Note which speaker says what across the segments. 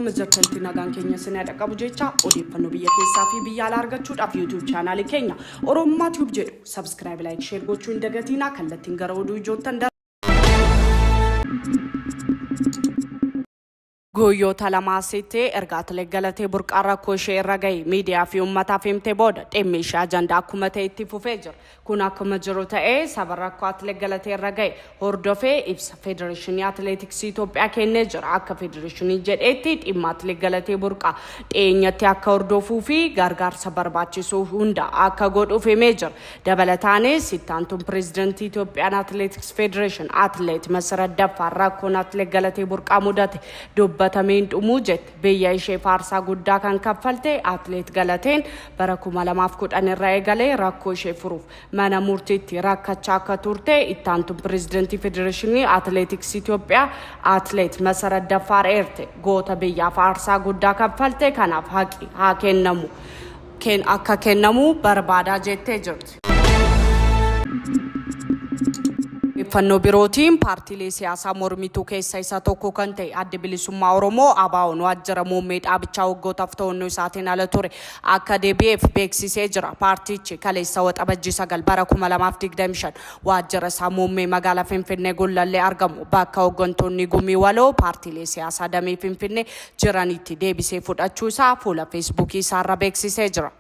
Speaker 1: Bakkuma jirtanitti nagaan keenya isin haa dhaqqabu jecha odeeffannoo biyya keessaa fi biyya alaa argachuudhaaf YouTube chaanaalii keenya Oromummaa Tube jedhu subscribe, like, share gochuu hin dagatiinaa. Kallattiin gara oduu ijoottan Guyyoota lamaa asitti erga Atileet Galatee Burqaa rakkoo ishee irra gahe miidiyaa fi uummataaf himte booda dhimmi ishee ajandaa akkuma ta'e itti fufee jira. Kun akkuma jiru ta'ee saba rakkoo Atileet Galatee irra gahe hordofee ibsa Federeeshinii Atileetiksii Itoophiyaa kennee jira. Akka Federeeshinii jedheetti dhimma Atileet Galatee Burqaa dhiyeenyatti akka hordofuu fi gargaarsa barbaachisu hunda akka godhuuf himee jira. Dabalataanis itti aantuun pireezidantii Itoophiyaan Atileetiks Federeeshin Atileet Masarat Daffaar rakkoon Atileet Galatee Burqaa mudate dubbatamee hin dhumuu jette. Biyya isheef aarsaa guddaa kan kaffalte Atileet Galateen bara 2010 irraa eegalee rakkoo ishee furuuf mana murtiitti rakkachaa akka turte itti aantuun pireezidantii Federeeshinii Atileetiksii Itoophiyaa Atileet Masarat Daffaar eerte. Goota biyyaaf aarsaa guddaa kaffalte kanaaf haqi haa kennamu. Akka kennamu barbaada jettee jirti. Odeeffannoo birootiin paartiilee siyaasaa mormituu keessa isa tokko kan ta'e Addi Bilisummaa Oromoo ABOn waajjira muummee dhaabichaa waggootaaf to'annoo isaatiin ala ture akka deebi'eef beeksisee jira. Paartichi kaleessa Waxabajjii 9 bara 2025 waajjira isaa muummee magaalaa Finfinnee Gullallee argamu bakka hoggantoonni gumii waloo paartiilee siyaasaa damee Finfinnee jiranitti deebisee fudhachuu isaa fuula Feesbuukii isaarra beeksisee jira.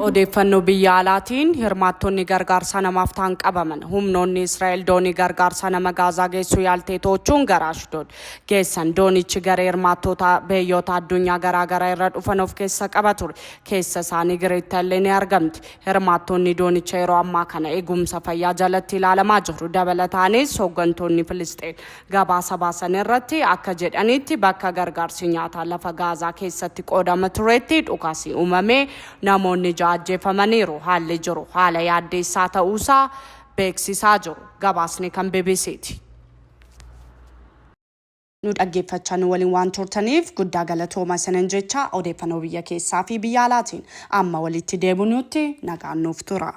Speaker 1: Odeeffannoo biyya alaatiin hirmaattonni gargaarsa namaaf ta'an qabaman. Humnoonni Israa'el doonii gargaarsa nama Gaazaa geessuu yaaltee to'achuun gara Ashdood geessan. Doonichi garee hirmaattoota biyyoota addunyaa garaa garaa irra dhufan of keessa qaba ture. Keessa isaanii Gireetta illee ni argamti. Hirmaattonni doonicha yeroo ammaa kana eegumsa fayyaa jalatti ilaalamaa jiru. Dabalataanis hooggantoonni Filisxeen gabaasa baasan irratti akka jedhanitti bakka gargaarsi nyaataa lafa Gaazaa keessatti qoodama turetti dhukaasni uumamee namoonni ja'a ajjeefamaniiru. Haalli jiru haala yaaddeessaa ta'uusaa beeksisaa jiru. Gabaasni kan BBCti. Nu dhaggeeffachaa nu waliin waan turtaniif guddaa galatooma isinin jecha odeeffannoo biyya keessaa fi biyya alaatiin amma walitti deebinutti nagaan nuuf tura.